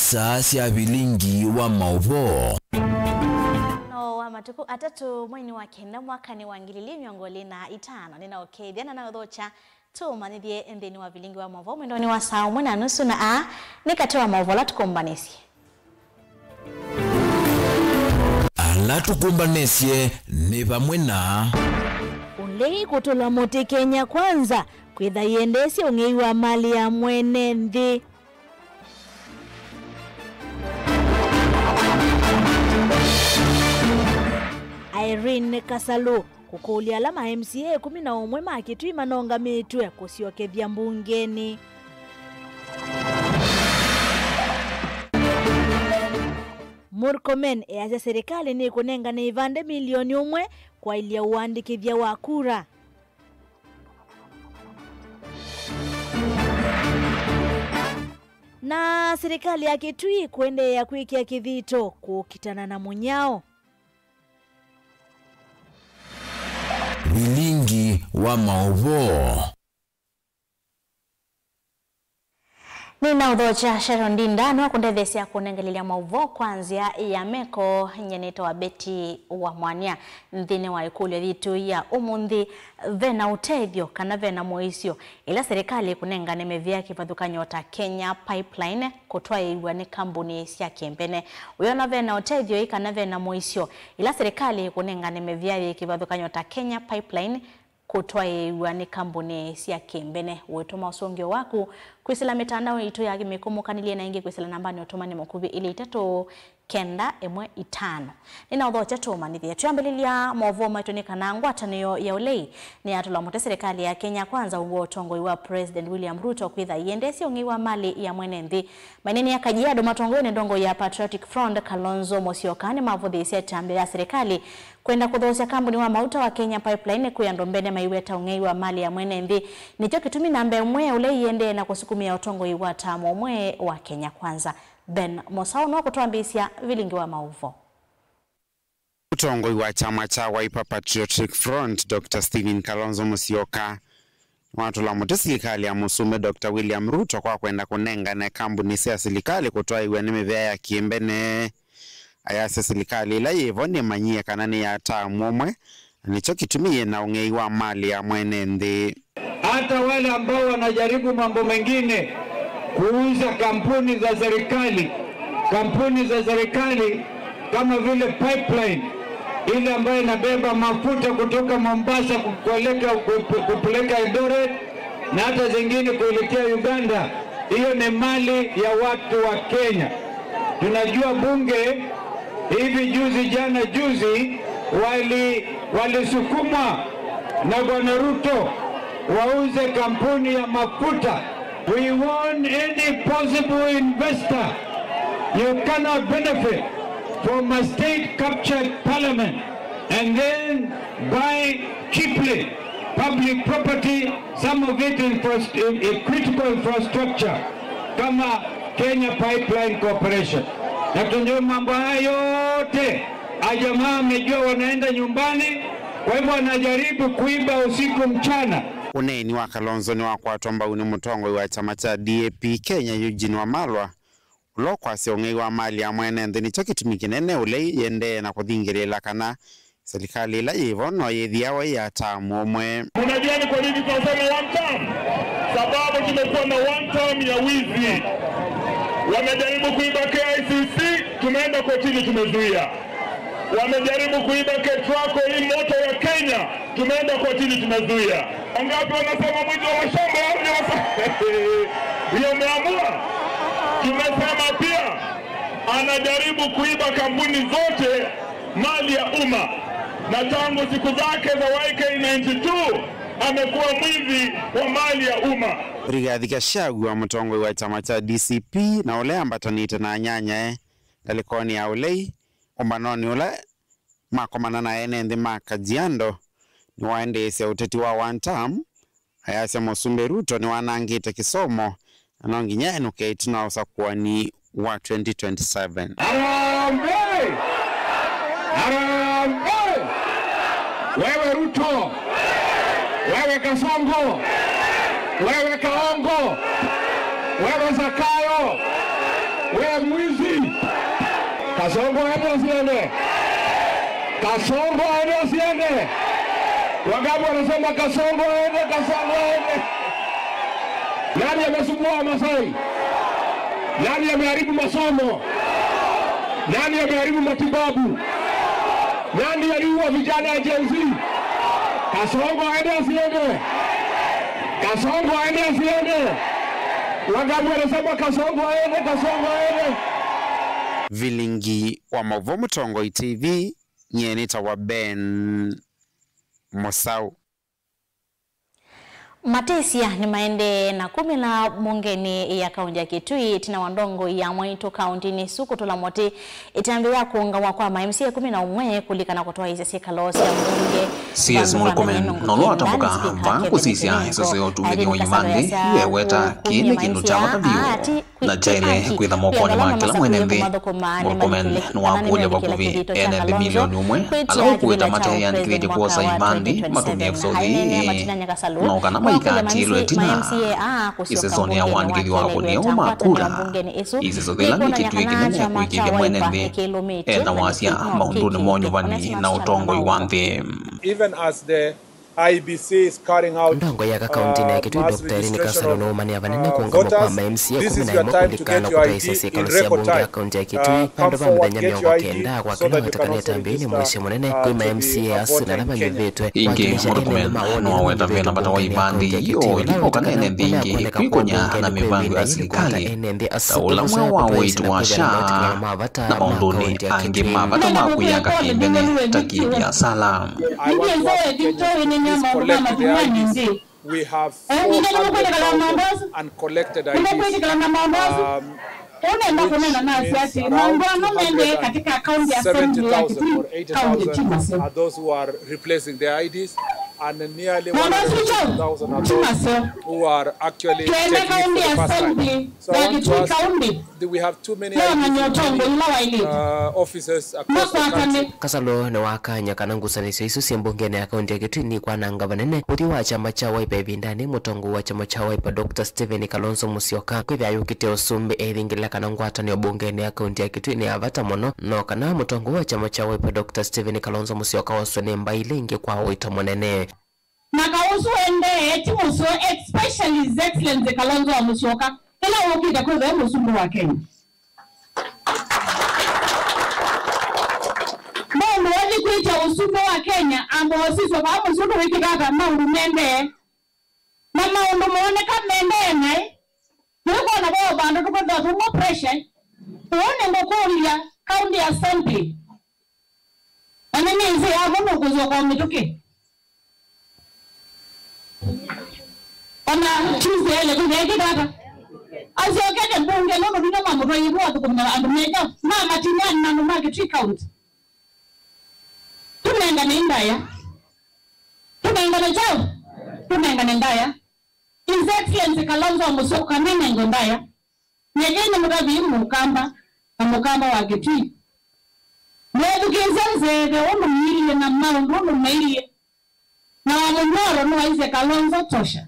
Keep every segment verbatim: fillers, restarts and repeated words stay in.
Saa sya vilingi wa maũvoo. No wa matukũ atatũ mweinĩ wa kenda mwakanĩ wa ngili ilĩ mĩongo ĩlĩ na itano, nĩnaũkethya na naũthokya tũmanyĩthye nthĩnĩ wa vilingi wa maũvoo mwendonĩ wa saa ũmwe na nusu, na aa nĩ katĩ wa maũvoo ala tũkũmbanĩsye. Ala tũkũmbanĩsye nĩ vamwe na. Ũlei kũtũla mũtĩ Kenya Kwanza kwĩtha yĩendeesya ũng'ei wa malĩ ya mwene nthĩ. Irene Kasalu kũkũlya ala ma M C A ĩkũmi na ũmwe ma Kitui manongamĩtw'e kũsyokethya mbungenĩ. Murkomen easya serikali nĩkũnengane ivande milioni ũmwe kwaĩlya ũandĩkĩthya wa kura. Na serikali ya Kitui kũendeea kwĩkĩa kĩthito kũkitana na mũnyao. Vilingi wa maũvoo. Nĩnaũthokya Sharon Ndinda no kũndetheesya kũnengelelya maũvoo kwa nzĩa ya meko. Nyie nĩtawa Betty wa Mwania. Nthĩnĩ wa ĩkũlyo yitũ ya ũmũnthĩ, ve na ũtethyo kana ve na mũisyo ĩla serikali ĩkũnengane mĩvĩa kĩvathũkany'o ta Kenya Pipeline kũtwaĩĩw'a nĩ kambuni sya kĩmbene? Wĩona ve na ũtethyo ĩ kana ve na mũisyo ĩla serikali ĩkũnengane mĩvĩa yĩ kĩvathũkany'o ta Kenya Pipeline kũtwaĩĩw'a nĩ kambuni sya kĩmbene? Ũitũma ũsũngĩo waku kwĩsĩla mĩtandaonĩ yitũ ya kĩmĩkũmũkanĩlye na ĩngĩ kwĩsĩla nambanĩ ũtũmani mũkuvĩ ilĩ itatũ kenda ĩmwe itano. Nĩnaũthokya tũũmanyĩthye. Twĩambĩlĩlya maũvoo maitũ nĩ kana ngwatanĩo ya ũlei nĩyatũla mũtĩ serikali ya Kenya Kwanza ungu wa ũtongoi wa President William Ruto kwĩtha ĩendeesya ũng'ei wa malĩ ya mwene nthĩ. Mainenea Kajiado matongoew'e nĩ ndongoi ya Patriotic Front Kalonzo Musyoka nĩmavũthĩĩsye ĩtambya ya serikali kwenda kũthoosya kambuni wa mauta wa Kenya Pipeline kwĩ andũ mbene maiweta ũng'ei wa malĩ ya mwene nthĩ. Nĩkyo kĩtumi namba ĩmwe ya ũlei ĩendee na kũsukumĩa ũtongoi wa taamu ũmwe wa Kenya Kwanza. Ben Mosau nũkũtwambĩĩsya vilingi wa maũvoo. Mũtongoi wa kyama kya Wiper Patriotic Front, Doctor Stephen Kalonzo Musyoka, nĩwatũla mũtĩ silikalĩ ya Mũsumbĩ Doctor William Ruto kwa kwenda kũnengane kambuni sya silikalĩ kũtwaĩw'a nĩ mĩvĩa ya kĩmbene. Ayasya silikalĩ ĩla yĩ vo nĩmanyie kana nĩ ya taamu ũmwe, na nĩkyo kĩtumi yĩ na ũng'ei wa malĩ ya mwene nthĩ. Hata wale ambao wanajaribu mambo mengine, kuuza kampuni za serikali, kampuni za serikali kama vile pipeline ile ambayo inabeba mafuta kutoka Mombasa kupeleka, kupeleka Eldoret na hata zingine kuelekea Uganda, hiyo ni mali ya watu wa Kenya. Tunajua bunge hivi juzi, jana juzi, wali-, walisukumwa na Bwana Ruto wauze kampuni ya mafuta. We warn any possible investor, you cannot benefit from a state-captured parliament and then buy cheaply public property, some of it infras-, in, in critical infrastructure kama Kenya Pipeline Corporation. Na tunajua mambo haya yote, a jamaa amejua wanaenda nyumbani, kwa hivyo anajaribu kuiba usiku mchana. Ũneeni wa Kalonzo nĩwakwatwa mbau nĩ mũtongoi wa kyama kya D A P Kenya, Eugene Wamalwa, ũla ũkwasya ũng'ei wa malĩ ya mwene nthĩ nĩkyo kĩtumi kĩnene ũlei yĩendee na kũthingĩlĩĩla kana silikalĩ ĩla yĩ vo no yĩthĩawa ĩ ya taamu ũmwe. Mnajua ni kwa nini tunasema one term? Sababu tumekuwa na one term ya wizi. Wamejaribu kuiba K I C C, tumeenda kotini, tumezuia. Wamejaribu kuiba KETRACO, hii moto ya Kenya, tumeenda kotini, tumezuia. Wangapi wanasema mwizi wa mashamba? Hiyo umeamua? Tumesema pia anajaribu kuiba kampuni zote, mali ya umma, na tangu siku zake za Y K ninety-two amekuwa mwizi wa mali ya umma. Rigathi Gachagua, mũtongoi wa kyama kya D C P na ũla ambatanĩte na anyanyae ngalĩkonĩ ya ũlei ũmbanonĩ ũla makomana na ene nthĩ ma Kajiado, nĩwaendeesya ũteti wa one term, ayasya Mũsumbĩ Ruto nĩwanangĩte kĩsomo na no nginya enũke ĩtina wa ũsakũani wa twenty twenty-seven. Harambee! Harambee! Wewe Ruto! Wewe Kasongo! Wewe Kaongo! Wewe Zakayo! We mwizi! Kasongo aende asiende! Kasongo aende asiende! Wangapi wanasema Kasongo aende, Kasongo aende? Nani amesumbua Wamasai? Nani ameharibu masomo? Nani ameharibu matibabu? Nani aliua vijana ya Gen Z? Kasongo aende asiende? Kasongo aende asiende? Wangapi wanasema Kasongo aende, Kasongo aende? Vilingi wa maũvoo Mũtongoi T V, nyie nĩtawa Ben Mũsaũ. Matĩsya nĩmaendee na kumĩla mbungenĩ ya kaunti ya Kitui ĩtina wa ndongoi ya mwaitũ kauntinĩ ĩsu kũtũla mũtĩ ĩtambya ya kũũngawa kwa ma M C A ĩkũmi na ũmwe kũlikana kũtwaĩĩsya syĩkalo sya mbunge. C S Murkomen nũla watambũka va kũsisya ĩseso ya ũtungĩthi wa imantĩ, ĩyeweta kĩĩ nĩ kĩndũ kya vata vyũ na kyaĩle kwĩtha mokonĩ ma kĩla mwene nthĩ. Murkomen nĩwakũlya vakuvĩ ene nthĩ milioni ũmwe ala ũkũĩta mateeyandĩkĩthĩtye kwosa imantĩ matũmĩe ĩseso yĩĩ, no kana maikaatiĩlwe ĩtina ĩsesonĩ ya ũandĩkĩthyo wa kũnĩawa ma kura. Ĩseso yĩla nĩ kĩtuĩ kĩnene kũĩkĩĩthya mwene nthĩ etha wasya maũndũnĩ ma ũnyuvani na ũtongoi wa nthĩ. Even as the I E B C is carrying out, ndongoi ya kaunti na uh, Kitui mass Doctor Irene registration Kasalo of, nũũmanĩa vanene uh, kũũngamwa kwa voters. Ma M C A ĩkũmi na ĩmwe kũlikana kũtwaĩĩsya syĩkalo sya mbunge ya kaunti ya Kitui vandũ va mĩthenya mĩongo kenda kwa kĩla wetĩkanĩte ambĩĩnĩ mũisyo mũnene kwĩ ma M C A asu na ala manyuvĩtwe. Ĩngĩ, Murkomen nĩwaweta vena vata wa ivandĩ yoo yĩoka na ene nthĩ ingĩ kwĩkony'a na mĩvango ya silikalĩ, ta ũla mweo wa ũiiti wa SHA na maũndũnĩ angĩ ma vata ma kwĩyaka kĩmbene ta kĩ-viasala. I want to ask Kenyans to please collect their I Ds. We have four hundred thousand uncollected I Ds. Um, which means around two hundred and seventy thousand or eighty thousand are those who are replacing their I Ds, and nearly one hundred fifty thousand are those who are actually checking it for the first time. So I want to ask, do we have too many I Ds in many, uh, offices across the country? Kasalo nĩwakany'a kana ngusanĩsyo isu syĩ mbungenĩ ya kaunti ya Kitui nikwananga vanene ũthyũ wa kyama kya Wiper ĩvindanĩ mũtongoi wa kyama kya Wiper Doctor Stephen Kalonzo Musyoka kwĩthĩa ayũkĩte ũsumbĩ eithingĩlĩla kana ngwatanĩo mbungenĩ ya kaunti ya Kitui nĩ ya vata mũno, no kana mũtongoi wa kyama kya Wiper Doctor Stephen Kalonzo Musyoka oswe nĩ mbaĩ ila ingĩ kwa ũito mũnene. Na kaũ ũsu ũendee ti mũseo, especially His Excellency Kalonzo wa Musyoka, ĩla ũkĩte kwĩthwa e mũsumbĩ wa Kenya. Mũndũ wathi kwĩtya ũsumbĩ wa Kenya, ambe osiswe vaa mũsumbĩ wĩkĩka ata maũndũ mendee. Na maũndũ mooneka mendee naĩ, nĩkwona voo vandũ tũkwĩthwa tũmwe pressure. Ũũ nĩngũkũlya County Assembly. Na nĩnĩsĩ yavo nũkũsyoka o mĩtũkĩ. Ona Tuesday ele kũthĩa kĩtata. Asyokete mbunge nũndũ nĩno mamũtwaie vu athũkũmi na andũ mekya. Mamatinia na andũ ma Kitui County. Tũnengane ndaya. Tũnengane kyaũ? Tũnengane ndaya. His Excellency Kalonzo Musyoka, nĩnengo ndaya. Nyie nĩ mũtavi mũkamba, na mũkamba wa Kitui. Mwethukĩĩsya nzeve ũndũ miilyĩ na maũndũ ũndũ mailyĩ. Na wa mũnyoro nĩwaisye Kalonzo tosha.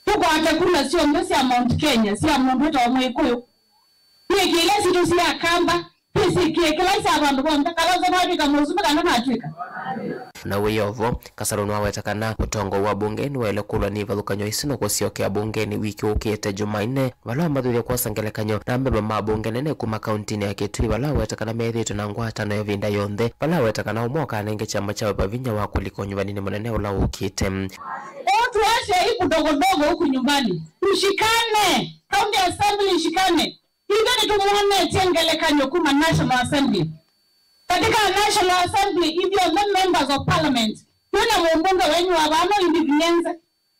Tũkwate kula syonthe sya Mount Kenya sya mũndũ wĩtawa Mũĩkũyũ. Twĩkĩĩe sitũ sya Akamba, twĩsĩkĩe kĩla sya vandũ vonthe. Kalonzo nĩwatw'ĩka mũsumbĩ kana natw'ĩka? Na wĩ o vo, Kasalo nĩwaweta kana ũtongoi wa mbunge nĩwaĩle kũlwa nĩ ivathũkany'o isu na kũsyokea mbungenĩ wiki ũkĩte Jumaine, vala mathuthya kwosa ngelekany'o na amemba ma mbunge nene kuma kauntinĩ ya Kitui, vala aweta kana methĩĩtwe na ngwatanĩo ĩvinda yonthe, vala aweta kana ũmwe ũkanenge kyama kya Wiper vinya wa kũlika ũnyuvaninĩ mũnene ũla ũkĩte. Ũũ tuache aibu dogo dogo huku nyumbani. Tushikane. County Assembly ishikane. Ithyĩ nĩtũmwonetye ngelekany'o kuma National Assembly. Katika National Assembly, ithyonthe members of parliament, twĩ na mũmbunge wenyu wa vano Edith Nyenze.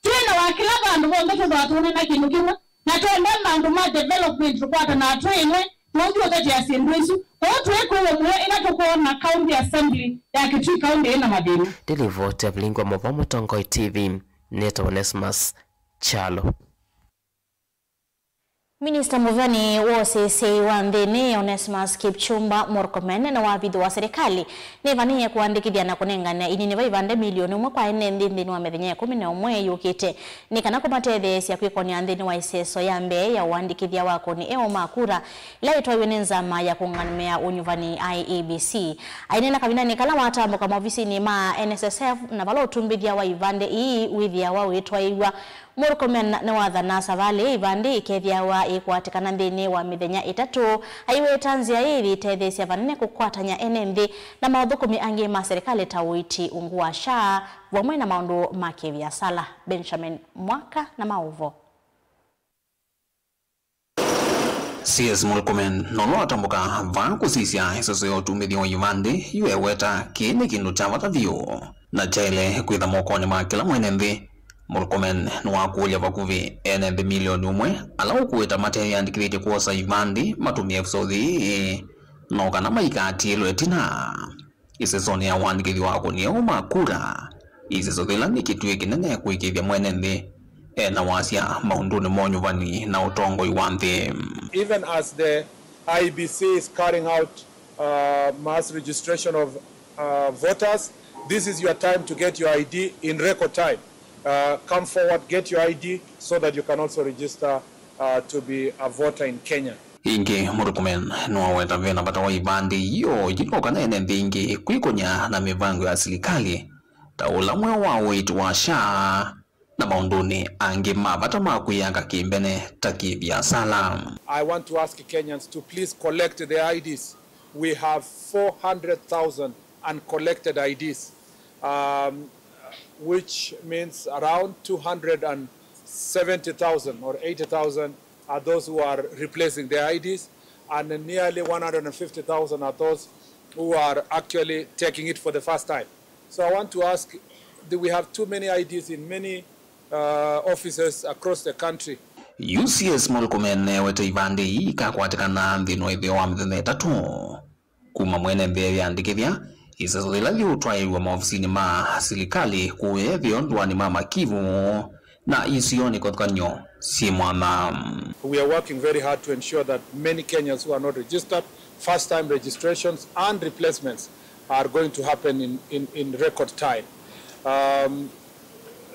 Twĩ na wa kĩla vandũ vonthe twĩthĩwa tũũneena kĩndũ kĩmwe, na twenda maũndũ ma development tũkwatanaa twĩ ĩmwe, tũũthi ũtetea syĩndũ isu. Kwoou twĩkwĩw'a mũyo ĩla tũkwona County Assembly ya Kitui County ĩna mathĩna. Ndĩlivoti ya Vilingi wa Maũvoo Mũtongoi T V, nĩtawa Onesmus Kyalo. Minista mũvani wa ũsyaĩĩsyai wa nthĩnĩ, Onesmus Kipchumba Murkomen, nĩwavithũa serikali nĩvanĩĩe kũandĩkĩthya na kũnengane inini va ivande milioni ũmwe kwa ene nthĩ nthĩnĩ wa mĩthenya ĩkũmi na ũmwe yũkĩte, nĩ kana kũmatetheesya kwĩkony'a nthĩnĩ wa ĩseso ya mbee ya ũandĩkĩthya wa akũni eũ ma kura, ĩla yĩtwaiwe nĩ nzama ya kũũngamĩa ũnyuvani, I E B C. Aineena kavindanĩ kala watambũka maovisinĩ ma N S S F na vala ũtumbĩthya wa ivande ii wĩthĩawa ũitwaĩw'a, Murkomen nĩwathanaa savalĩ ivande ĩkethĩawa ĩkwatĩkana nthĩnĩ wa mĩthenya ĩtatũ, aiweta nzĩa ĩĩ yĩtetheesya vanene kũkwatany'a ene nthĩ na maũthũkũmi angĩ ma serikali ta ũiiti ungu wa SHA, vamwe na maũndũ ma kĩviasala. Benjamin Mwaka na maũvo. C S Murkomen, na ũla watambũka vaa kũsisya ĩseso ya ũtumbĩthyo wa ivande, yu eweta kĩĩ nĩ kĩndũ kya vata vyũ na kyaĩle kwĩtha mokonĩ ma kĩla mwene nthĩ. Murkomen nĩwakũlya vakuvĩ ene nthĩ milioni ũmwe ala ũkũĩta mateyĩandĩkĩthĩtye kwosa ivande matũmĩe ĩseso yĩĩ, no kana maikaatĩĩlwe ĩtina. Ĩsesonĩ ya ũandĩkĩthyo wa akũni eũ ma kura, ĩseso yĩla nĩ kĩtuĩ kĩnene kũĩkĩĩthya mwene nthĩ ena wasya maũndũnĩ ma ũnyuvani na ũtongoi wa nthĩ. Even as the I E B C is carrying out uh, mass registration of uh, voters, this is your time to get your I D in record time. Uh, come forward, get your I D so that you can also register uh, to be a voter in Kenya. Ĩngĩ, Murkomen nĩwaweta ve na vata wa ivande iyoo yĩla o kana ene nthĩ ingĩ kwĩkony'a na mĩvango ya silikalĩ, ta ũla mweo wa ũiiti wa SHA, na maũndũnĩ angĩ ma vata ma kwĩyaka kĩmbene ta kĩviasala. I want to ask Kenyans to please collect their I Ds. We have four hundred thousand uncollected I Ds, um, which means around two hundred and seventy thousand or eighty thousand are those who are replacing their I Ds, and nearly one hundred and fifty thousand are those who are actually taking it for the first time. So I want to ask, do we have too many I Ds in many uh, offices across the country? U C S Murkomen newete ivande ii ikakwatĩkana nthĩnĩ wa ĩtheo wa mĩthenya ĩtatũ. Kuma mwene nthĩ eyĩandĩkĩthya, ĩseso yĩla yĩũtwaĩĩw'a maovisinĩ ma silikalĩ kũũ etheo ndũanĩ ma makivũ na isionĩ kĩvathũkany'o syĩ mwanya. We are working very hard to ensure that many Kenyans who are not registered, first-time registrations and replacements are going to happen in, in, in record time. Um,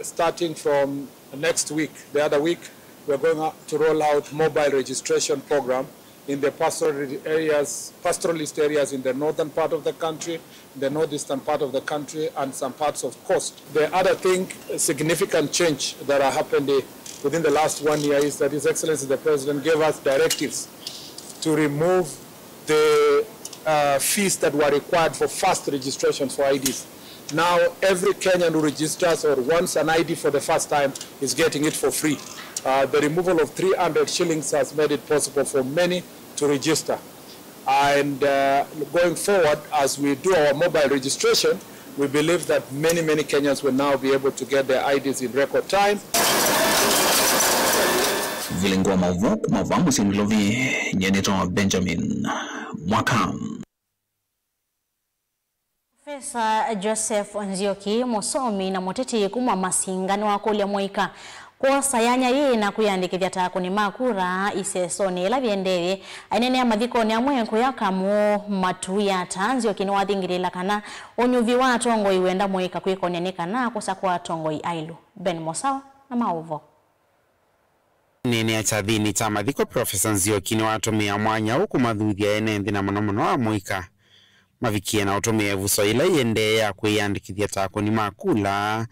starting from next week, the other week, we're going to roll out mobile registration program in the pastoral areas, pastoralist areas in the northern part of the country, in the northeastern part of the country, and some parts of coast. The other thing, a significant change that happened, eh, within the last one year is that His Excellency the President gave us directives to remove the uh, fees that were required for first registrations for I Ds. Now, every Kenyan who registers or wants an I D for the first time is getting it for free. Uh, the removal of three hundred shillings has made it possible for many to register. And uh, going forward, as we do our mobile registration, we believe that many, many Kenyans will now be able to get their I Ds in record time. Vilingi wa maũvoo kuma vaa mũsyĩ Nairobi, nyie nĩtawa Benjamin Mwaka. Profesa Joseph Nzioki, mũsomi na mũteti kuma Masinga, nĩwakũlya mũika kwosa yanya yĩĩ na kwĩyandĩkĩthya ta akũni ma kura isesonĩ ĩla yĩendee. Aineenea mathikonĩ amwe kũya Kamũũ, Matuya, ta Nzioki nĩwathingĩlĩĩla kana ũnyuvi wa atongoi wenda mũika kwĩkony'a nĩ kana kũsa kwa atongoi aĩlu. Ben Mosao na maũvoo. Nĩnĩa kyathĩnĩ kya mathiko, Profesa Nzioki nĩwatũmĩa mwanya ũũ kũmathuthya ene nthĩ na mũno mũno amũika mavikie na ũtũmĩa ĩvuso yĩla yĩendee ya kwĩyandĩkĩthya ta akũni ma kula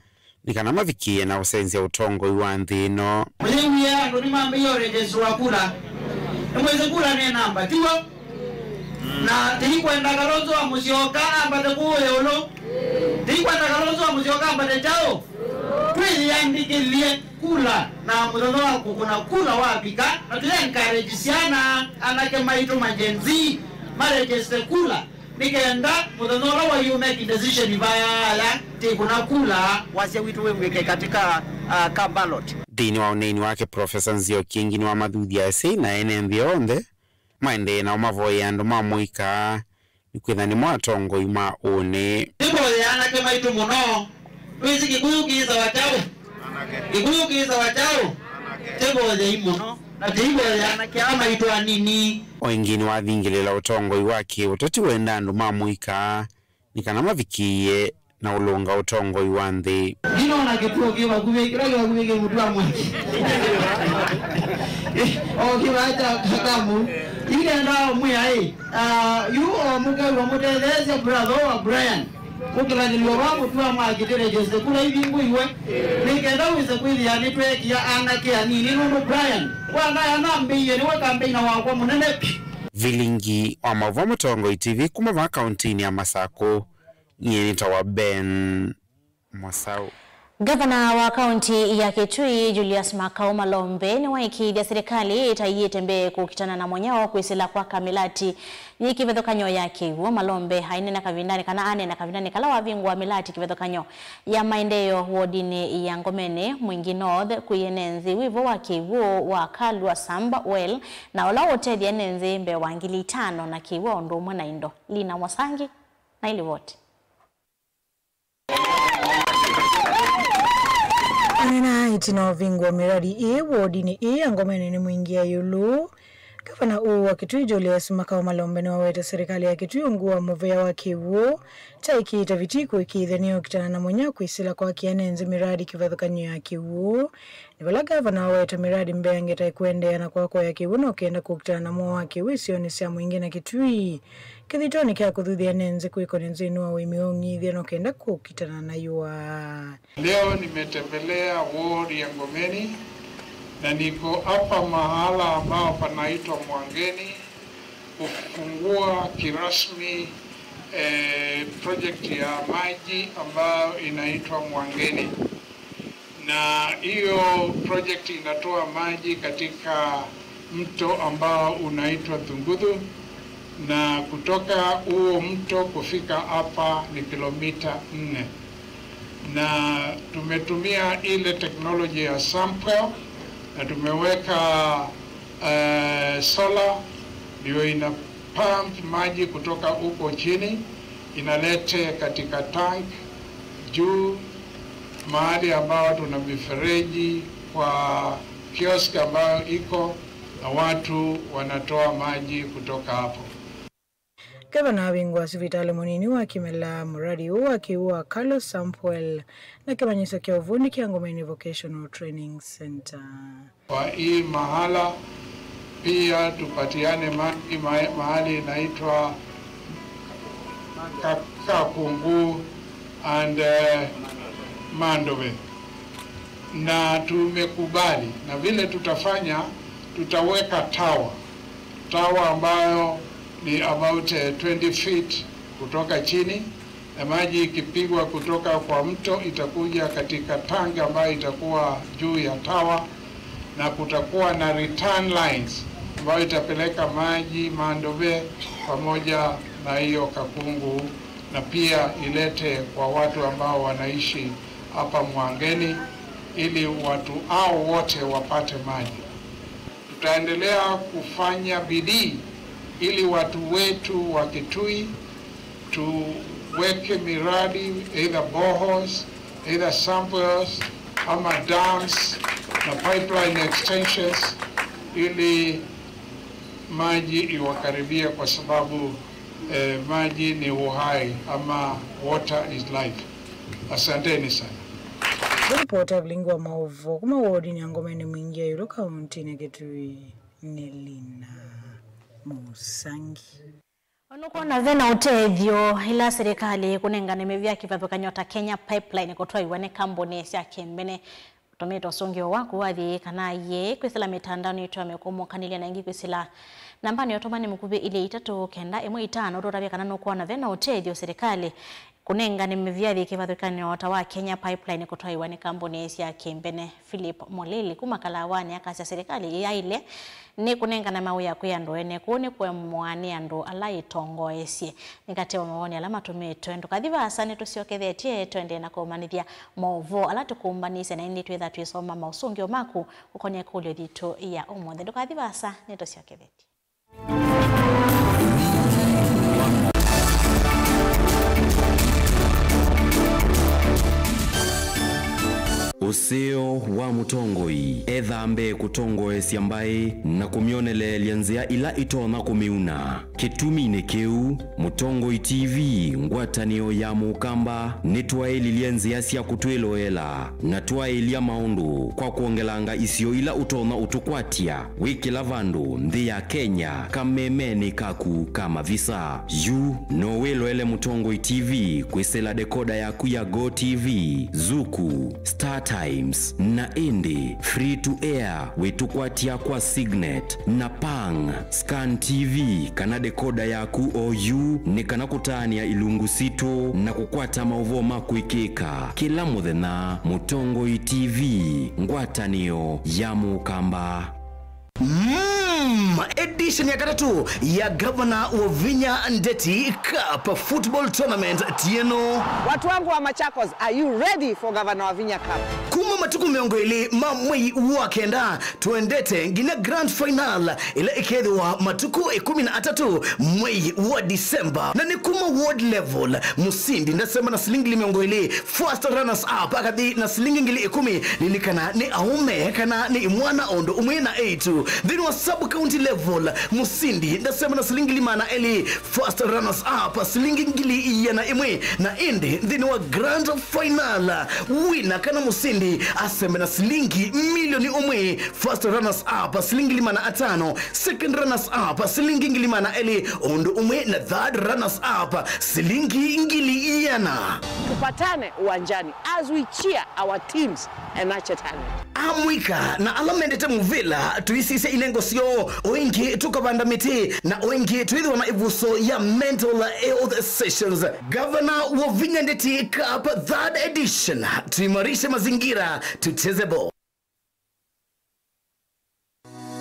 nĩ kana mavikĩĩe na ũsenzya ũtongoi wa nthĩ ĩno. Mũyĩw'ĩe andũ nĩmambĩĩe ũrejesitwa kula. Nĩmwĩsĩ kula nĩ namba, tiw'o? Na tĩikwenda Kalonzo wa Musyoka ambate kũũ ĩũlũ. Tĩikwenda Kalonzo wa Musyoka ambate kyaũ? Twĩyĩandĩkĩthye kula, na mũthenya wa kũkũna kula wavika, na tũyĩ encourage syana, anake maitũ ma Gen Z, maregister kula, nĩ kenda mũthenya ũla wa you make decision vaya, tĩkũna kula, wasya witũ wĩw'ĩke katika, uh, ka ballot. Nthĩnĩ wa ũneeni wake, Profesa Nzioki ĩngĩ nĩwamathuthya asyai na ene nthĩ onthe maendee na ũmavoyea andũ ma mũika nĩkwĩtha nĩmo atongoi ma ũnĩ. Tĩvoye anake maitũ mũno. Twĩsĩ Kĩkũyũ kĩĩsawa kyaũ? Kĩkũyũ kĩĩsawa kyaũ? Tĩvoyei mũno. Na tĩiveea anake aa maitũ anini. O ĩngĩ nĩwathingĩlĩla ũtongoi wa kĩũteti wenda andũ ma mũika nĩ kana mavikĩĩe na ũlũnga ũtongoi wa nthĩ. Ndinona kĩtuo kĩ vakuvĩ, kĩla kĩ vakuvĩ kĩ mũtĩ wa mwaki. O kĩvaa kya Kakamu. Yu nenda ũmwĩa ĩ, ah, yu o mũkew'a mũtetheesya brother wa Brian. Mũkĩlanĩlyo wa mũtĩ wa mwaki tĩ register kula ivingũiwe. Nĩ kenda wĩse kwĩthĩa nĩtweekia anake anini nũndũ Brian, kwa naya nambĩie nĩwe kambeina wakwa mũnene vyũ. Vilingi wa maũvoo Mũtongoi T V kuma vaa kauntinĩ ya Masakũ. Nyie nĩtawa Ben Mwasaũ. Ngavana wa kaunti ya Kitui, Julius Makau Malombe, nĩwaĩkĩĩthya silikalĩ ĩtaiĩte mbee kũkitana na mũnyao kwĩsĩla kwaka mĩlati yĩ kĩvathũkany'o ya kĩw'ũ. Malombe aineena kavindanĩ kana aneena kavindanĩ kala wavingũa mĩlati kĩvathũkany'o ya maendeeo wodinĩ ya Ngomeni, Mwingi North, kwĩ ene nthĩ wĩvo wa kĩw'ũ wa Kalua Samba Well, na ũla ũũtethya ene nthĩ mbee wa ngili itano na kĩw'ũ o ũndũ ũmwe na indo. Lina Mwasangi na ilivoti. Aneena ĩtina wa ũvingũa mĩradi ĩĩ wodinĩ ĩĩ ya Ngomeni nĩ Mwingi ya ĩũlũ, ngavana ũũ wa Kitui Julius Makau Malombe nĩwaweta silikalĩ ya Kitui ungu wa mũvea wa kĩw'ũ kyaĩkĩĩte vitii kũĩkĩĩthya nĩyokitana na mũnyao kwĩsĩla kwakĩa ene nthĩ mĩradi kĩvathũkany'o ya kĩw'ũ. Nĩ vala ngavana waweta mĩradi mbeange ta ĩkũendeea na kwakwa ya kĩw'ũ no kenda kũkitana na mũo wa kĩw'ũ isionĩ sya Mwingi na Kitui. Kĩthitonĩ kya kũthuthya ene nthĩ kwĩkony'a nthĩnĩ wa ũĩmi wa ũng'ithya no kenda kũkitana na yũa. Leo nimetembelea ward ya Ngomeni na niko hapa mahala ambao panaitwa Mwangeni kufungua kirasmi, eh, project ya maji ambayo inaitwa Mwangeni. Na hiyo project inatoa maji katika mto ambao unaitwa Thunguthu, na kutoka huo mto kufika hapa ni kilomita nne. Na tumetumia ile teknoloji ya sump well, na tumeweka, eh, solar, ndio ina pump maji kutoka huko chini, inalete katika tank juu, mahali ambao tuna mifereji kwa kiosk ambayo iko, na watu wanatoa maji kutoka hapo. Ngavana avingũa sivitalĩ mũnini wa kĩmela, mũradi ũũ wa kĩw'ũ wa Carlos Sampwell, na kĩmanyĩsyo kya ũvundi kya Ngomeni Vocational Training Center. Kwa hii mahala pia tupatiane maji ma-, mahali inaitwa Ka-, Kakungu and, eh, Mandove. Na tumekubali, na vile tutafanya, tutaweka tower. Tower ambayo ni about, eh, twenty feet kutoka chini, na maji ikipigwa kutoka kwa mto itakuja katika tank ambayo itakuwa juu ya tower, na kutakuwa na return lines ambayo itapeleka maji Mandove pamoja na hiyo Kakungu, na pia ilete kwa watu ambao wanaishi hapa Mwangeni, ili watu hao wote wapate maji. Tutaendelea kufanya bidii ili watu wetu wa Kitui tuweke miradi, either boreholes, either sump wells, ama dams na pipeline extensions, ili maji iwakaribie, kwa sababu, eh, maji ni uhai, ama water is life. Asanteni sana. Ripota ya vilingi wa maũvoo kuma wodinĩ ya Ngomeni Mwingi ya ĩũlũ kauntinĩ ya Kitui nĩ Lina Musangi. Nũkwona ve na ũtethyo ĩla silikalĩ ĩkũnengane mĩvĩa kĩvathũkany'o ta Kenya Pipeline kũtwaiwa nĩ kambuni sya kĩmbene? Tũmĩte ũsũngĩo waku wathi kana yĩĩ kwĩsĩla mĩtandaonĩ itũ ya mĩkũmũkanĩlya na ĩngĩ kwĩsĩla nambanĩ ya ũtũmani mũkuvĩ ilĩ itatũ kenda ĩmwe itano tũtavye kana nũkwona ve na ũtethyo silikalĩ kũnengane mĩvĩa yĩ kĩvathũkany'o ta wa Kenya Pipeline kũtwaiwa nĩ kambuni sya kĩmbene. Philip Molili kuma Kalawanĩ akasya silikalĩ ĩyaĩle nĩ kũnengana mawĩa kwĩ andũ ene kũu nĩ kũemwa nĩ andũ ala ĩtongoesye. Nĩ katĩ wa mawoni ala matũmĩtwe. Ndũkathi vaasa, nĩtũsyokethetye tũendee na kũmanyĩthya maũvoo ala tũkũmbanĩsye, na ĩndĩ twĩtha twĩsoma maũsũngĩo maku ũkonye ĩkũlyo yitũ ya ũmũnthĩ. Ndũkathi vaasa, nĩtũsyokethetye. Ũseo wa mũtongoi ethaa mbee kũtongoesya mbaĩ na kũmyoneleelya nzĩa ila itonya kũmĩuna. Kĩtuminĩ kĩu, Mũtongoi T V, ngwatanĩo ya Mũkamba, nĩtwaĩlilye nzĩa sya kũtwĩloela na twaĩlya maũndũ kwa kwongelanga isio ila ũtonya ũtũkwatya wĩ kĩla vandũ nthĩ ya Kenya kamemenĩ kaku ka mavisa. Yu no wĩloele Mũtongoi T V kwĩsĩla dekoda yaku ya Go T V, Zuku, Star Times, na ĩndĩ free to air wĩtũkwatya kwa Signet na Pang. Scan T V kana dekoda yaku o yu nĩ kana kũtaanĩa ilungu sitũ na kũkwata maũvoo ma kwĩkĩka kĩla mũthenya. Mũtongoi T V, ngwatanĩo ya Mũkamba. Mm, edition ya katatũ ya Gavana Wavinya Ndeti Cup Football Tournament tieno. Watu wangu wa Machakos, are you ready for Gavana Wavinya Cup? Kuma matukũ mĩongo ĩlĩ ma mwei wa kenda, twendete nginya grand final ĩla ĩkethĩwa matukũ ĩkũmi na atatũ mwei wa December. Na nĩ kuma ward level, mũsindi ndasema na silingi ngili mĩongo ĩlĩ, first runners up akathi na silingi ngili ĩkũmi. Lilikana nĩ aũme kana nĩ imwana o ũndũ ũmwe na eĩtu. Nthĩnĩ wa sub county level, mũsindi ndasema na silingi ngili maana elĩ, first runners up silingi ngili iana ĩmwe, na ĩndĩ nthĩnĩ wa grand final, wina kana mũsindi asembe na silingi milioni ũmwe, first runners up silingi ngili maana atano, second runners up silingi ngili maana elĩ, o ũndũ ũmwe na third runners up silingi ngili iana. Tupatane uwanjani as we cheer our teams and nurture talent. Amũika na ala mendete mũvĩla, tũisisye inengo syoo, o ĩngĩ tũkavanda mĩtĩ, na o ĩngĩ twĩthĩwa na ĩvuso ya mental health sessions. Gavana Wavinya Ndeti Cup third edition, tuimarishe mazingira, tucheze ball.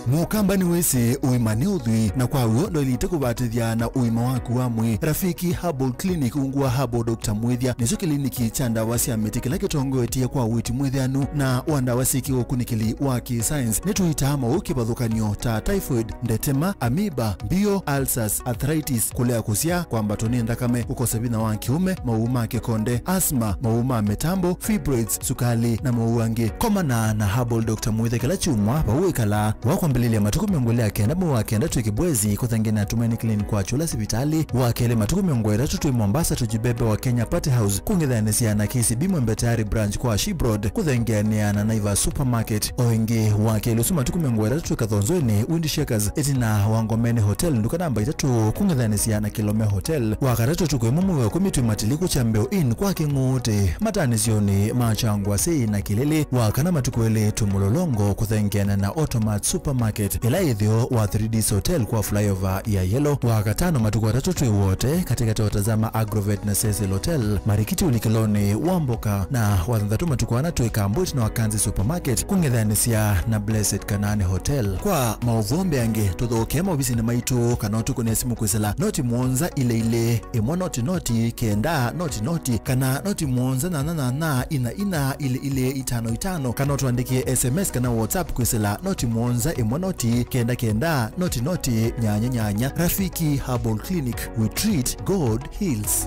Mũkamba nĩwĩsĩ ũima nĩ ũthwii, na kwa w'o ndwaĩlĩte kũvatĩthya na ũima waku wa mwĩĩ. Rafiki Herbal Clinic, ungu wa Herbal Doctor Mwĩthya, nĩkyo kĩliniki kya ndawa sya mĩtĩ kĩla kĩtongoetye kwa ũiiti mwĩthĩanu na wa ndawa syĩkĩwe ũkunĩkĩli wa kĩ-science. Nĩtũitaa maũũ kĩvathũkany'o ta typhoid, ndetema, amoeba, mbio, ulcers, arthritis, kũlea kũsyaa, kwambatwa nĩ nthakame, kũkosa vinya wa kĩũme, maũũ ma kĩkonde, asthma, maũũ ma mĩtambo, fibroids, sukali, na maũũ angĩ. Komana na Herbal Doctor Mwĩthya kĩla kyumwa vau wĩkalaa. Wa kwambĩlĩlya matukũ mĩongo ĩlĩ na kenda mwei wa kenda twĩ Kibwezi, kũthengeana na Tumaini Clinic kwa Chula sivitalĩ. Wa kelĩ matukũ mĩongo ĩtatũ twĩ Mombasa, Tujibebe wa Kenya Party House, kũng'ethanĩsya na K C B Mwembe Tayari Branch kwa Ship Road, kũthengeanĩa na Naivas Supermarket. O ĩngĩ, wa kelĩ ũsu matukũ mĩongo ĩtatũ twĩ Kathonzoinĩ, Wind Shakers, ĩtina wa Ngomeni Hotel, nduka namba itatũ, kũng'ethanĩsya na Kilome Hotel. Wa katatũ ũtukũ ĩmwe mwei wa ĩkũmi twĩ Matiliku Kyambeo Inn kwa Kĩng'ũũtĩ, matanĩsyonĩ ma Kyangwasĩ na Kilili. Wa kana matukũ elĩ twĩ Mũlolongo kũthengeana na Automat Supermarket, ĩla ĩtheo wa Three Ds Hotel kwa flyover ya Yellow. Wa katano matukũ atatũ twĩ Wote, katĩkatĩ wa Tazama Agrovet na Cecil Hotel, marikiti ũlikĩlonĩ wa mboka. Na wa thanthatũ matukũ ana twĩ Kambwit na Wakanzi Supermarket, kũng'ethanĩsya na Blessed Kanani Hotel. Kwa maũvoo mbeange, tũthokee maovisinĩ maitũ kana ũtũkũnĩe simũ kwĩsĩla noti mũonza ilĩ ilĩ, ĩmwe noti noti, kenda noti noti, kana noti mũonza nyanya nyanya, ina ina, ilĩ ilĩ, itano itano, kana ũtũandĩkĩe S M S kana WhatsApp kwĩsĩla noti mũonza, ĩmwe noti, kenda kenda, noti noti, nyanya nyanya. Rafiki Herbal Clinic, we treat, God heals.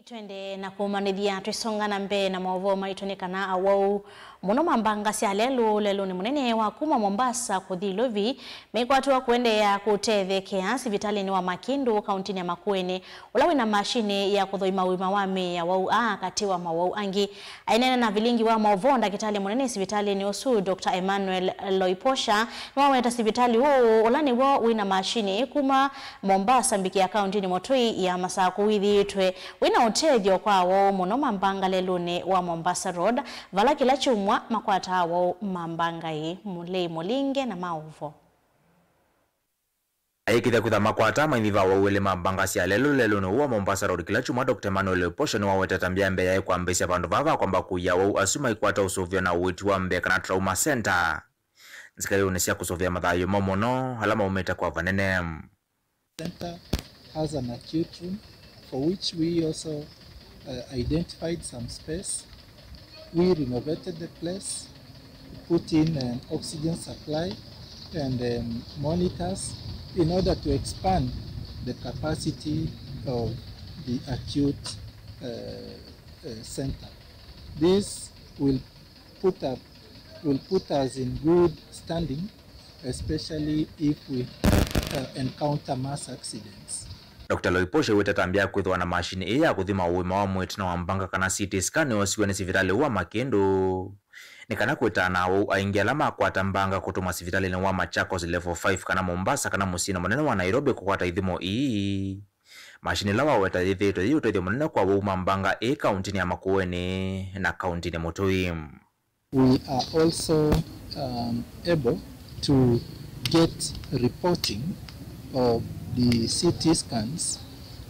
Twende na kũmanĩthya, twĩsonga na mbee na maũvoo maitũ, nĩ kana awau mũno ma mbanga sya lelũ lelũnĩ mũnene wa kuma Mombasa kũthi Ilovi mekwatwa kũendeea kũtethekea sivitalĩnĩ wa Makindu, kauntinĩ ya Makueni, ũla wĩna mashini ya kũthoima ũima wa mĩĩ ya awau aa katĩ wa mawau angĩ. Aineena na vilingi wa maũvoo, ndakĩtalĩ mũnene sivitalĩnĩ ũsu, Doctor Emmanuel Loiposha, nĩwaweta sivitalĩ ũũ, ũla nĩw'o wĩna mashini kuma Mombasa mbikĩa kauntinĩ Motwi ya Masakũ wĩthĩĩtwe wĩna ũtethyo kwa awau mũno ma mbanga lelũnĩ wa Mombasa Road, vala kĩla kyumwa makwataa awau ma mbanga ĩĩ. Mũlei Mũlinge na maũvoo. Ayĩkĩthya kwĩtha makwata maithi va awau elĩ ma mbanga sya lelũ lelũnĩ ũũ wa Mombasa Road kĩla kyumwa, Doctor Emmanuel Loiposha nĩwawetete mbĩa mbee yaĩ kwambĩĩsya vandũ vaa va kwamba kũia awau asu maikwata ũsũvĩo na ũiiti wa mbee kana trauma center. Nzika iũnĩ sya kũsũvĩa mathayũ moo mũno ala maumĩte kwa vanene. Center has an acute room for which we also, uh, identified some space. We renovated the place, put in an oxygen supply, and um, monitors in order to expand the capacity of the acute uh, uh, center. This will put up, will put us in good standing, especially if we uh, encounter mass accidents. Doctor Loiposhe wĩte tambĩa kwĩthĩwa na mashini ĩĩ ya kũthima ũima wa mwĩĩ ĩtina wa mbanga kana C T scan yoosiwe nĩ sivitalĩ wa Makĩndũ, nĩ kana kwĩtaa na awau aingĩ ala makwata mbanga kũtũmwa sivitalĩnĩ wa Machakos Level five kana Mombasa kana mũsyĩnĩ mũnene wa Nairobi kũkwata ithimo ii. Mashini ĩla waweta yĩthĩĩtwe yĩ ũtethyo mũnene kwa awau ma mbanga ĩ kaũntĩnĩ ya Makueni na kaũntĩnĩ Mũtũi. We are also um, able to get reporting of the C T scans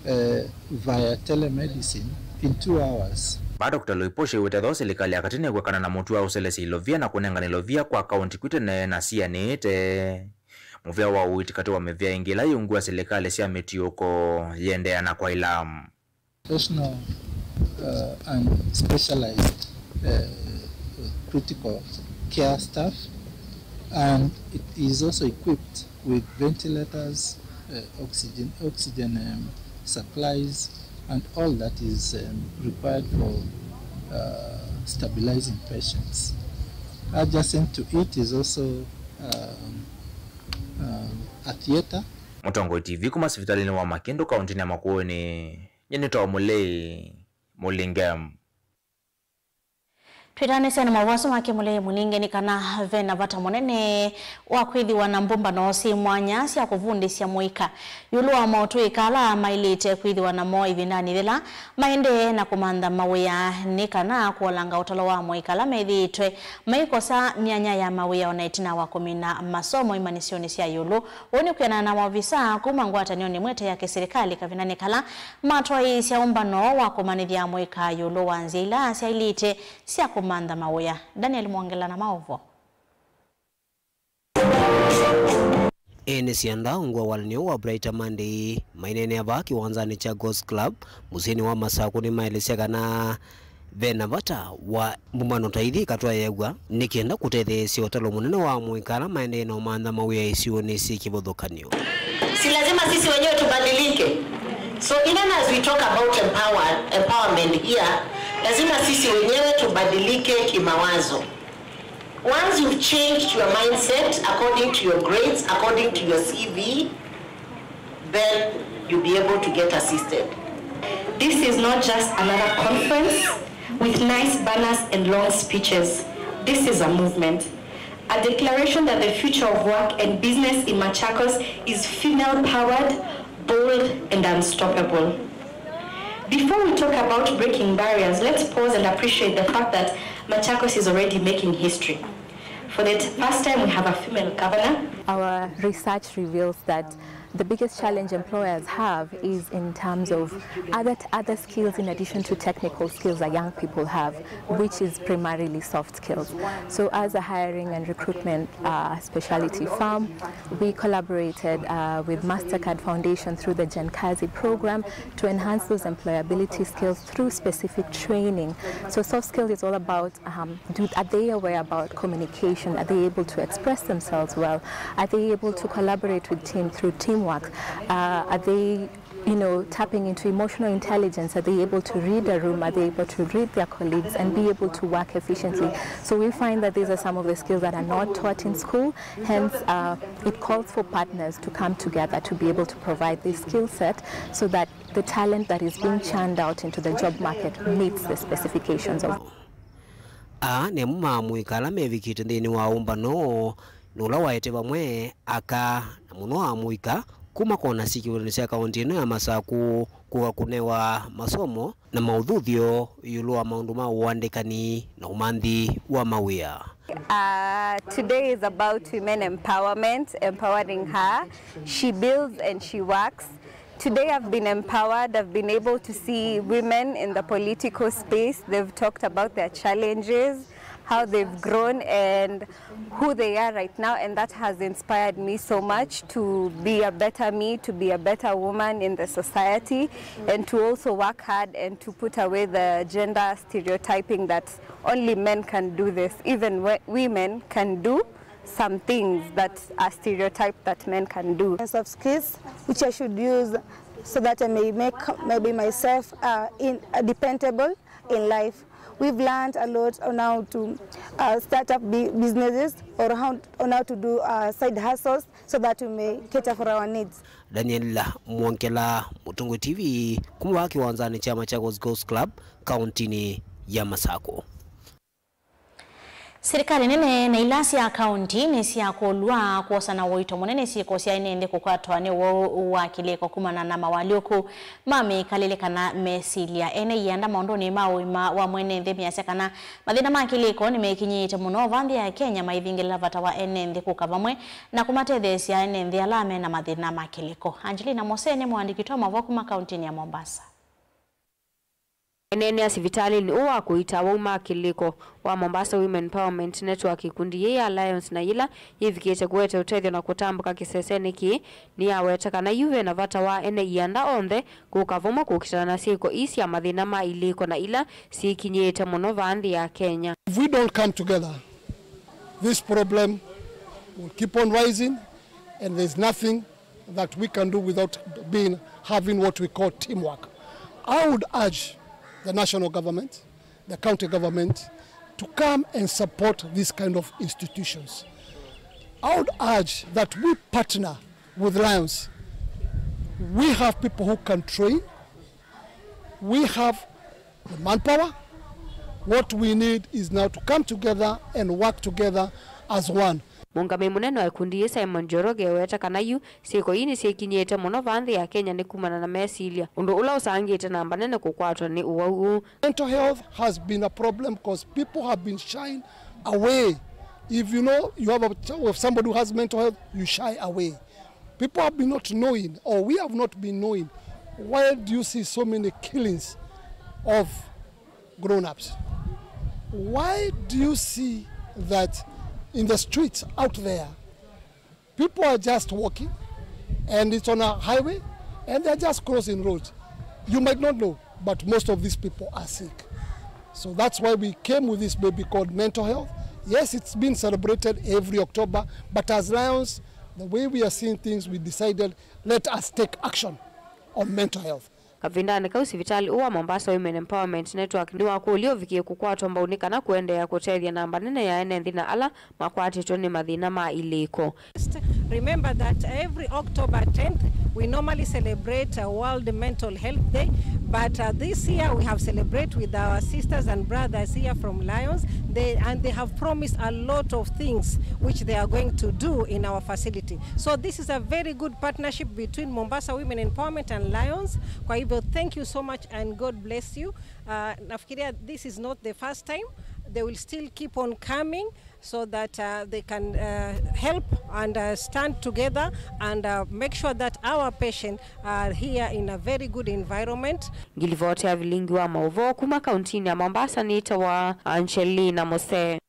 uh, via telemedicine in two hours. Ba Doctor Loiposhe wĩte thoo silikalĩ ya katĩ nĩkwekana na mũtuo wa ũselesya ilovia na kũnengana ilovia kwa kaũntĩ kwitũ nene na sianĩĩte. Mũvĩa wa ũiiti katĩ wa mĩvĩa ĩngĩ ĩla yĩungua silikalĩ sya mĩtiũko yĩendeea na kwaĩla. Professional uh, and specialized uh, critical care staff, and it is also equipped with ventilators, uh, oxygen, oxygen um, supplies, and all that is um, required for uh, stabilizing patients. Adjacent to it is also um, um, a theater. Mũtongoi T V kuma sivitalĩnĩ wa Makĩndũ kaũntĩnĩ ya Makueni, nyie nĩtawa Mũlei Mũlinge. Twĩtanĩsya na maũvoo asu make Mũlei Mũlinge nĩ kana ve na vata mũnene wa kwĩthĩwa na mbũmbano syĩ mwanya sya kũvundĩsya mũika ĩũlũ wa motũĩka ala maĩlĩte kwĩthĩwa namo ĩvindanĩ yĩla maendee na kũmantha mawĩa nĩ kana kũolanga ũtalo wa mũika ala methĩĩtwe maikosa myanya ya mawĩa o na ĩtina wa kũmina masomo imanyĩsyonĩ sya ĩũlũ. Ũu nĩ kwĩanana na maovisa kuma ngwatanĩonĩ ĩmwe ĩte ya kĩsilikalĩ kavindanĩ kala matwaĩĩsya ũmbano wa kũmanyĩthya mũika ĩũlũ wa nzĩa ila syaĩlĩte sya kũmantha mawĩa. Daniel Mwongela na maũvoo. Ĩĩ nĩ syenda ũngũa walany'o wa Brighter Monday maineenea vaa kĩwanzanĩ kya Ghost Club mũsyĩnĩ wa Masakũ nĩmaelesya kana ve na vata wa mbũmbano ta ithi ikatwaĩaw'a nĩ kenda kũtetheesya ũtalo mũnene wa amũika ala maendee na ũmantha mawĩa isionĩ syĩ kĩvathũkany'o. Si lazima sisi wenyewe tubadilike. So even as we talk about empower, empowerment here, lazima sisi wenyewe tubadilike kimawazo. Once you've changed your mindset according to your grades, according to your C V, then you'll be able to get assisted. This is not just another conference with nice banners and long speeches. This is a movement, a declaration that the future of work and business in Machakos is female-powered, bold, and unstoppable. Before we talk about breaking barriers, let's pause and appreciate the fact that Machakos is already making history. For the first time, we have a female governor. Our research reveals that the biggest challenge employers have is in terms of other, other skills in addition to technical skills that young people have, which is primarily soft skills. So as a hiring and recruitment uh, specialty firm, we collaborated uh, with Mastercard Foundation through the Gen Kazi program to enhance those employability skills through specific training. So soft skills is all about um, do, are they aware about communication? Are they able to express themselves well? Are they able to collaborate with team through teamwork? Uh, are they you know, tapping into emotional intelligence? Are they able to read a room? Are they able to read their colleagues and be able to work efficiently? So we find that these are some of the skills that are not taught in school. Hence, uh, it calls for partners to come together to be able to provide this skill set so that the talent that is being churned out into the job market meets the specifications of Aa nĩ amwe ma amũika ala mevikĩte nthĩnĩ wa ũmbano nĩ ũla waete vamwe aka na mũno amũika kuma kona syĩ kĩvũlanĩ sya kaũntĩ ĩno ya Masakũ kũka kũnewa masomo na maũthuthyo ĩũlũ wa maũndũ ma ũandĩkani na ũmanthi wa mawĩa. Uh, today is about women empowerment, empowering her. She builds and she works. Today I've been empowered, I've been able to see women in the political space. They've talked about their challenges, how they've grown and who they are right now, and that has inspired me so much to be a better me, to be a better woman in the society, and to also work hard and to put away the gender stereotyping that only men can do this. Even wo- women can do some things that are stereotyped that men can do. And soft skills which I should use so that I may make maybe myself, uh, in, uh, dependable in life. We've learned a lot on how to, uh, start up bu- businesses or how, on how to do, uh, side hustles so that we may cater for our needs. Daniel Mwongela, Mũtũngũ T V, kuma wa kĩwanzanĩ kya Machakos Golf Club, kaũntĩnĩ ya Masakũ. Silikalĩ nene na ila sya kaũntĩ nĩsyakũlw'a kwosa na ũito mũnene syĩko sya ene nthĩ kũkwatwa nĩ ũwau wa kĩlĩko kumana na mawalyũku ma mĩkalĩle kana mesilya. Ene ianda maũndũnĩ ma ũima wa mwene nthĩ measya kana mathĩna ma kĩlĩko nĩmekinyĩĩte mũno va nthĩ ya Kenya, maivingĩlĩla vata wa ene nthĩ kũka vamwe na kũmatetheesya ene nthĩ ala me na mathĩna ma kĩlĩko. Angelina Mose nĩ mũandĩki witũ wa maũvoo kuma kaũntĩnĩ ya Mombasa. Eneenea sivitalĩnĩ ũũ wa kũita awau ma kĩlĩko wa Mombasa Women Empowerment Network, ikundi yĩĩ ya Lions na yĩla yĩvikĩte kũete ũtethyo na kũtambũka kĩsesenĩ kĩĩ, nĩyaweta kana yu ve na vata wa ene ianda onthe kũka vamwe kũkitana na syĩko ii sya mathĩna ma ilĩko na ila syĩkinyĩĩte mũno vaa nthĩ ya Kenya. If we don't come together, this problem will keep on rising and there's nothing that we can do without being, having what we call teamwork. I would urge the national government, the county government, to come and support these kind of institutions. I would urge that we partner with Lions. We have people who can train. We have the manpower. What we need is now to come together and work together as one. Mũũngamĩi mũnene wa ikundi yĩĩ, Simon Njoroge, eweta kana yu syĩko ii nĩsyĩkinyĩĩte mũno vaa nthĩ ya Kenya nĩ kumana na mesilya, ũndũ ũla ũsangĩte namba nene kũkwatwa nĩ ũwau ũũ. Mental health has been a problem because people have been shying away. If you know you have a, if somebody who has mental health, you shy away. People have been not knowing, or we have not been knowing, why do you see so many killings of grown-ups? Why do you see that in the streets out there, people are just walking and it's on a highway and they're just crossing roads? You might not know, but most of these people are sick. So that's why we came with this baby called mental health. Yes, it's been celebrated every October, but as Lions, the way we are seeing things, we decided, let us take action on mental health. Kavindanĩ kau, sivitalĩ ũũ wa Mombasa Women Empowerment Network nĩwakũlya ũvikĩe kũkwatwa mbau nĩ kana kũendeea kũtethya namba nene ya ene nthĩ na ala makwatĩtwe nĩ mathĩna ma ilĩko. Remember that every October tenth, we normally celebrate, uh, World Mental Health Day, but, uh, this year we have celebrate with our sisters and brothers here from Lions. They, and they have promised a lot of things which they are going to do in our facility. So this is a very good partnership between Mombasa Women Empowerment and Lions. Kwa hivyo, thank you so much and God bless you. Uh, nafikiria this is not the first time. They will still keep on coming so that, uh, they can, uh, help and, uh, stand together and, uh, make sure that our patients are here in a very good environment. Ngilivoti ya vilingi wa maũvoo kuma kauntinĩ ya Mombasa nĩtawa Angelina Mose.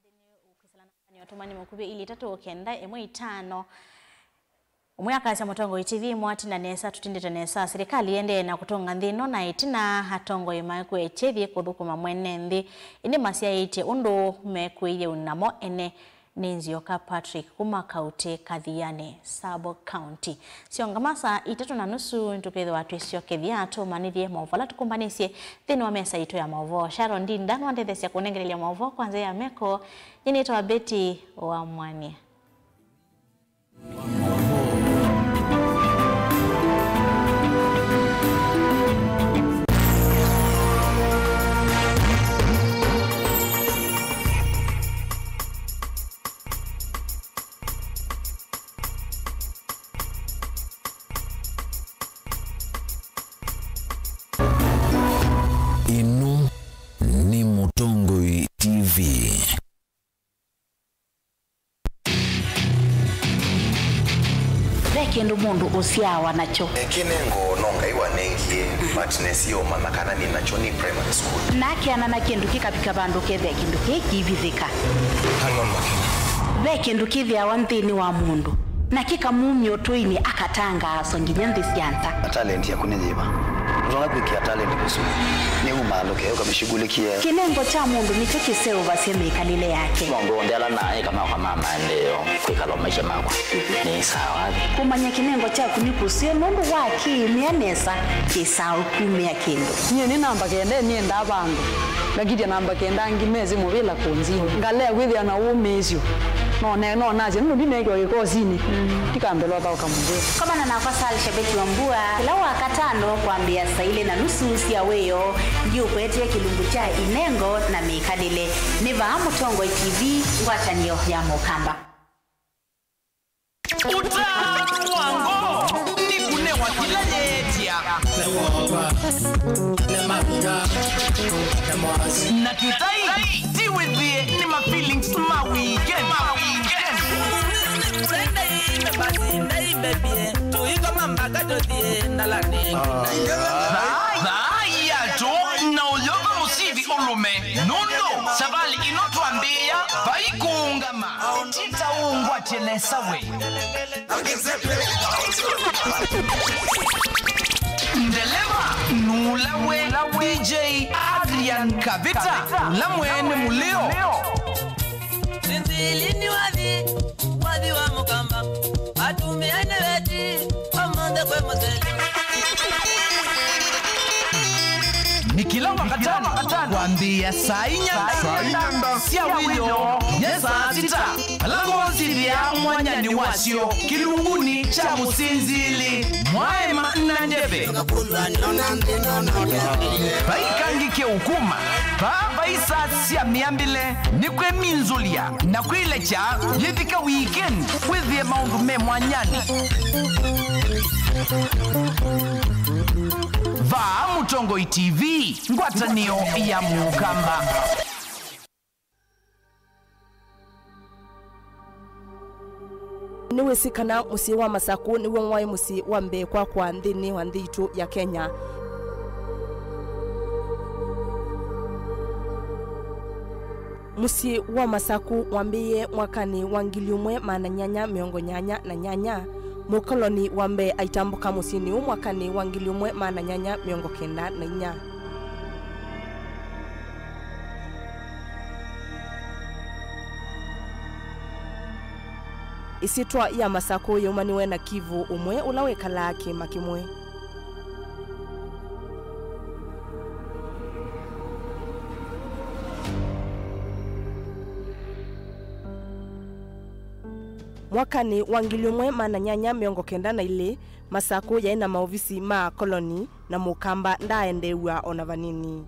Nthĩnĩ ũkwĩsĩla nambani ya ũtũmani mũkuvĩ ilĩ itatũ kenda ĩmwe itano. Ũmwe akasya, Mũtongoi T V, mwatina nesa, tũtindĩte nesa. Silikalĩ ĩendee na kũtũnga nthĩ ĩno, na ĩtina atongoi maekũe kyĩthi kũthũkũma mwene nthĩ. Ĩndĩ masyaĩtye ũndũ mekũĩthya ũnamo ene. Nĩ Nzioka Patrick kuma kautĩ Kathiani Sub County. Syongama saa itatũ na nusu, nĩtũkethĩwa twĩsyokethya tũmanĩthye maũvoo ala tũkũmbanĩsye nthĩnĩ wa mesa itũ ya maũvoo. Sharon Ndinda nwandetheesya kũnengelelya maũvoo kwa nzĩa ya meko. Nyie nĩtawa Betty wa Mwanie. Ve kĩndũ mũndũ ũsyaawa nakyo. E, kĩnengo no Ngai wanengie, but nesie ũmanya kana nĩ nakyo nĩ primary school. Na akeana na kĩndũ kĩkavika vandũ ũkethĩa kĩndũ kĩĩ kĩivithĩka. Canon Makena. Ve kĩndũ kĩthĩawa nthĩnĩ wa mũndũ, na kĩkamumya ũtũinĩ, akatangaaswa nginya nthĩ sya nza. Talent yaku nĩ yĩva? Ũtonya kwĩkĩa talent ĩsu nĩ umaalũke ũkamĩshughulikie. Kĩnengo kya mũndũ nĩkyo kĩseũvasya mĩkalĩle yake. Maũndũ onthe ala naĩ kama kwa ma maendeeo kwĩkala maisha makwa. Nĩ sawa. Kũmanya kĩnengo kyaku nĩ kũseo nũndũ wa kĩĩmĩa nesa kĩsaa ũkumĩa kĩndũ. Nyie nĩ namba kenda nĩendaa vandũ. Ngakitya namba kenda angĩ mesĩ mũvĩla kũnzini. Ngalea kwĩthĩa na ũmĩĩsyo. No ne-, no nasya nũndũ ndineekiwa kĩkosinĩ. Ndikambĩla ũthaũka mũvĩa. Komana nakwa Sal Shabeti wa Mbua kĩla Wakatano kwambĩĩa saa ilĩ na nusu sya wĩoo. Ndiũkũetee kĩlungu kya inengo na mĩkalĩle. Nĩ vaa Mũtongoi T V, ngwatanĩo ya Mũkamba. Ũtaanu wa ngoo nĩ kũnewa kĩla yeetya. Na kĩtai ti wĩthĩe nĩ ma feelings ma weekend. Thaa, thaa iatũ na ũyova mũsivi ũlũme, nũndũ savalĩ ĩno twambĩĩa vai kũũngama. Tita ũngwatye nesa we. Ndeleva nũla we D J Adrian Kavita, ũla mwene mũlĩo. Sinzili nĩ wathi, wathi wa Mũkamba, atumĩa nĩ weti, ũmũnthĩ kwĩ mũtheli. Nĩ kĩla Wakatano kwambĩĩa saa inya sya wĩoo nginya saa sita, ala ngoo sithĩaa mwanyanĩ wasyo kĩlungunĩ kya mũsinzili mwaema na ndeve. Vaikangĩke ũkuma vaa vai saa sya mĩambĩle, nĩ kwĩminzũlya na kwĩlekya yĩvika weekend wĩthĩe maũndũ me mwanyanĩ. Vaa Mũtongoi T V, ngwatanĩo ya Mũkamba. Nĩwĩsĩ kana mũsyĩ wa Masakũ nĩw'o waĩ mũsyĩ wa mbee kwakwa nthĩnĩ wa nthĩ yitũ ya Kenya? Mũsyĩ wa Masakũ wambĩĩe mwakanĩ wa ngili ĩmwe maana nyanya mĩongo nyanya na nyanya. Mũkoloni wa mbee aitambũka mũsyĩnĩ ũũ mwakanĩ wa ngili ĩmwe maana nyanya mĩongo kenda na inya. Ĩsyĩtwa ya Masakũ yaumaniwe na Kivu ũmwe ũla wekalaa kĩĩma kĩmwe. Mwakanĩ wa ngili ĩmwe maana nyanya mĩongo kenda na ilĩ, Masakũ yaĩ na maovisi ma akoloni, na Mũkamba ndaaendeew'a o na vanini.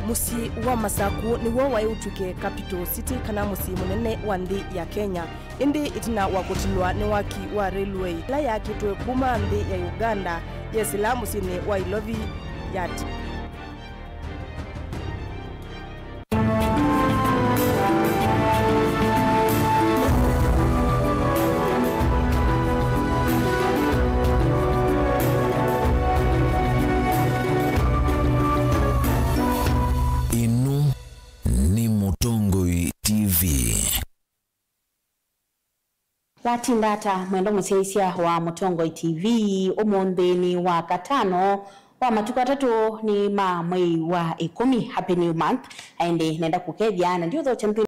Mũsyĩ wa Masakũ nĩw'o waĩ ũtw'ĩke capital city, kana mũsyĩ mũnene wa nthĩ ya Kenya. Ĩndĩ ĩtina wa kũtilwa nĩ waki wa railway ĩla yaakĩtwe kuma nthĩ ya Uganda yesĩla mũsyĩnĩ wa Ilovi, yati. Ĩno nĩ Mũtongoi T V. Vatinda ata, mwendwa mũsyaĩĩsya wa Mũtongoi T V? Ũmũnthĩ nĩ Wakatano wa matukũ atatũ nĩ ma mwei wa ĩkũmi. Happy New Month. Aende nenda kũkethya na ndiũthokya nthĩ